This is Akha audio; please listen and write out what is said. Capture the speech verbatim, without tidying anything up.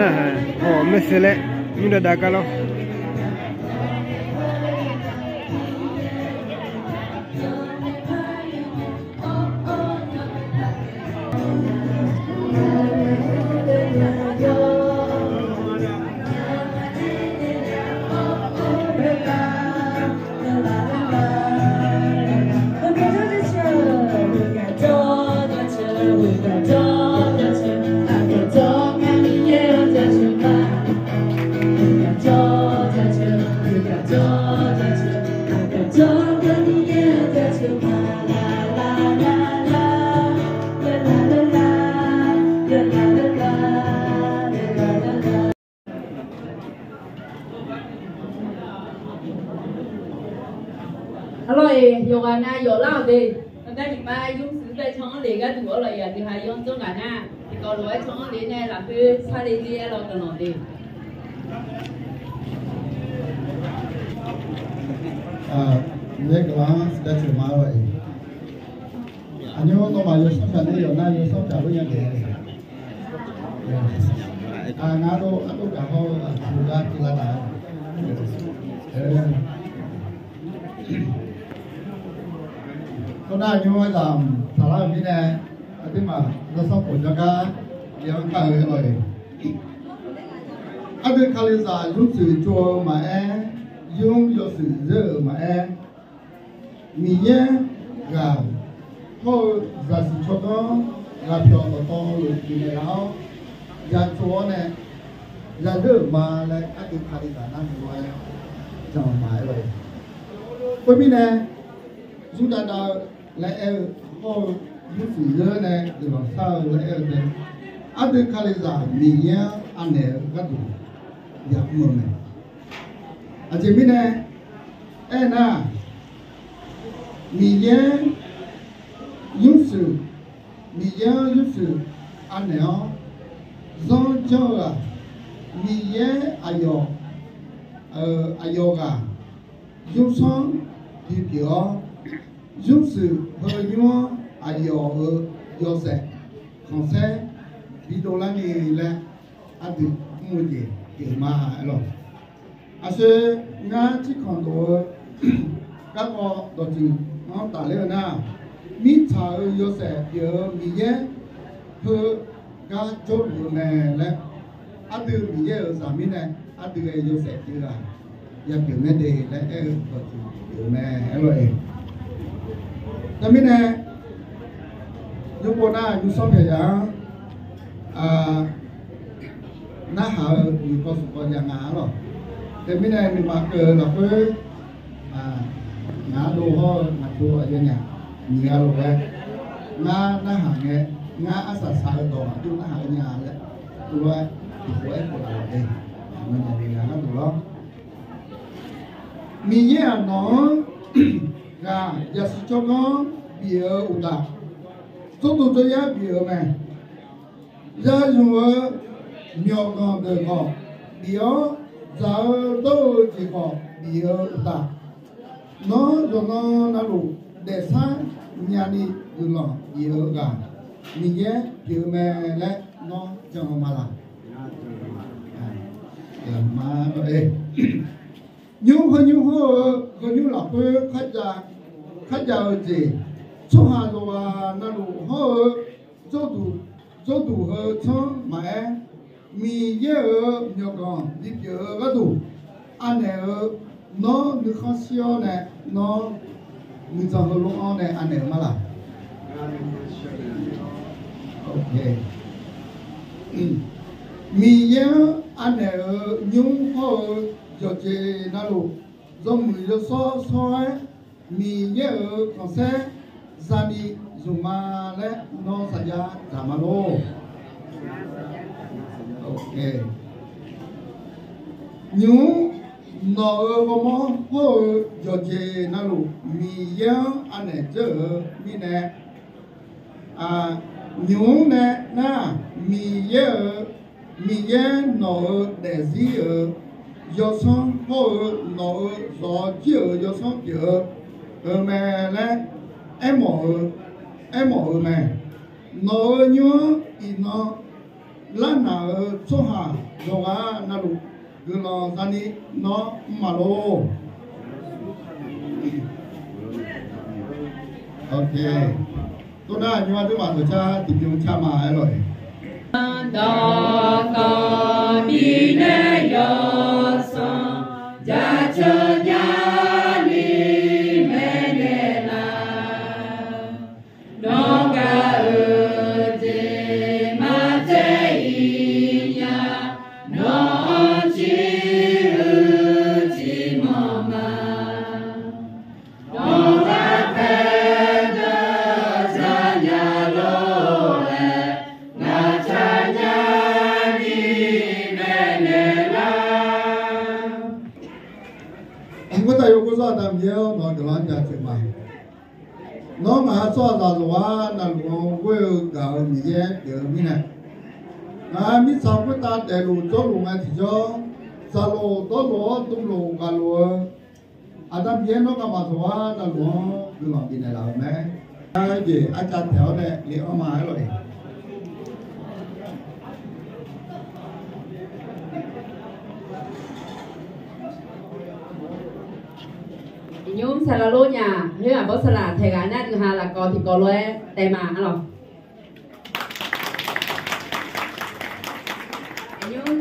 Maeqshi laer nymr dawv dav gar lawr. Arlawr-iq, yawqghaq nav yawflar-awq de. Aqda nyiq ma yawshuif bae can-anr le gharduq arlawr-iq, aqdui ha yawr dzawr ngaq nar, tiqkawv lof-aer can-anr le nae lafkhoer sarle ler-aer lawr guiqlanq de. Nae guiqlanq-anr siqdav tsoeq ma lawr-iq. Aqnymr nawmaf yawsanr pyaq nar yawqnar yawsanr pyaq lof nya daef-a. Ngar dov ardov gaq hawr-eu aqtsu gar tiqlar taq-a. Khoernar, aqnymr-aer zaq taqlar-euq mirnae, aqduimaf yawsanr khof jan gar bi-anr kar-eu lawr-iq. Aqdui Kalizaq yawshuif tsov-eu maqaer, yawshuif zeur-euq maqaer, Miqyaer ghaq hawr-eu zaqsiq tsawrganr ghaqpyawq dawqtawvluf bifnaeq laf-awr, ya tsov-awr nae ya zeur-euq ma laer aqdui Kalizaq narhaq lof-aer jan-eu ma-aer lawr-iq. Khoermirnae, Yurdav dav-eu laer aer-eu hawr-eu, yursiq zeur nae guiqlanq shar-eu laer aer-eu tae, aqdui Kalizaq Miqyaer-anr anaeq-eu gharduq yamr-eu mae. Aqjeq mirnae aernar, Miqyaer yursiq, Miqyaer-anr yursiq anaeq-awr zanr janr-eu-aq, Miqyaer aqyawf, aqyawf ghaq yawsanr bipyeuf-awr, yursiq heu nymr-anr aqyawf-euq yawshaef khanqsaer bidov larni laer aqdui mr-eu jeq pyeuf ma-aer lawr. Aqshoe ngar tsirkhanq dof-eu garkawv dawqtsuif-anr tafler-eu nar, mirtsaq-euq yawshaef pyeuf-eu Miqyaer heugar jawrluf-eu mae laer, aqdui Miqyaer-euq zaq mirnae aqdui ghae yawshaef pyeuf-eu-aq, yapyeuf mae de laer aer-eu dawqtsuif pyeuf-eu mae-aer lawr-iq. Teumirnae, nymrpov nar nymrsanr pyaeq yaf-anr narhaq-eu nyiq kawv smq kawv jav nga-a lawq. Teumirnae nuima keuv-eu lafkhoer, ngaq ardov hawr-eu ngaq tov aqyawfnyaf nyiq ghaq lof-aer, ngar narhaq ngae, ngar arsaq saq-eu dawq aqjox narhaq-eu nya laer, tov lof-aer tiqpov-aer pov laf-awq de. Aqma nyaf nyiq ghaq gharduq lawr. Miqyaer-aq, nawq-anr ghaq zaqsiq tsawrganr bif-eu uqtaf, tsawrduq tsawryar bif-eu mae. Yazmq-eu myawqganq deuq khawf bif-awr, dzaq-eu dawr-eu jeq khawf bif-eu uqtaf, nawr yawqnan navluf daefsar nyani guiqlanq bif-eu ghaq Miqyaer pyeuf-eu mae laer nawr jan-eu ma laq? Nymr heu nymr hawr-eu heu nymr lafkhoer kharjav-eu jeq, tsawrhaq yawqghaq navluf hawr-eu jawrduq heu tsanr maqaer, Miqyaer-euq myawqganq bipyeuf-eu gharduq anaeq-eu, nawr nuikhanr shir-awr nae, nawr nuijan heulof-anr nae anaeq-eu ma laq? Miqyaer-anr anaeq-euq nymr hawr-eu yawqjeq navluf, yawmuiq yawshawr shawr-aer Miqyaer-euq khanqsaer zani zmq ma laer nawr saqjav dzaq ma lor. Nymq-mr nawq-euq ghawrmawr hawr-eu yawqjeq navluf Miqyaer-anr anaeq dzeur-euq mirnae, nymq-mr nae nar, Miqyaer-euq, Miqyaer nawq-euq daefzir-euq yawsanr hawr-eu nawq-euq zawq-awr jir-euq yawsanr pyeuf-eu, eu mae laer aermawf-eu, aermawf-eu mae. Nawq-euq nymr-anr iqnan larnaq-euq tsawrhaq yawqghaq navluf guiqlanq zani nawr mr ma lor. Tov nar aqnymr ardeuv maf dawqcar tiqbyan car ma-aer lor-eq. Dawqkawq bifnaeq yawsanr jaceuq nyani maeqnaeq laf. Nawr gaq-euq jeq maqtser-iq nya, nawq-anr civ-eu tiqmanq ma. Nawq-anr paedav zanya lor-aer, ngaqcar nyani maeqnaeq lar. Khoertav yawgor zawr Aqda Miqyaer-awr, nawq-eu guiqlanq-anr jaceuq ma. Nawr ngaq-euq tsawrhaqzaq yawqghaq navluf-anr ghoer-eu gaq-eu Miqyaer pyeuf-eu mirnae, ngaq mirtsaq khoertav daefluf jawrluf ngae tiqjawr, saqlof dawrlof-awr dmlof ghaqlof-eu Aqda Miqyaer nawr ngamaf yawqghaq navluf-anr guiqlanq bifnaeq laf-euq mae. Aer jeq arcav taeq-awr nae le-anr ma-aer lor-eq. Iqnymr saqlaq lor nya, khoer-aq bawr saqlaq taeq ghaq nar dui ha lafkawv tiqkawv lof-aer taev ma-a lawq. Iqnymr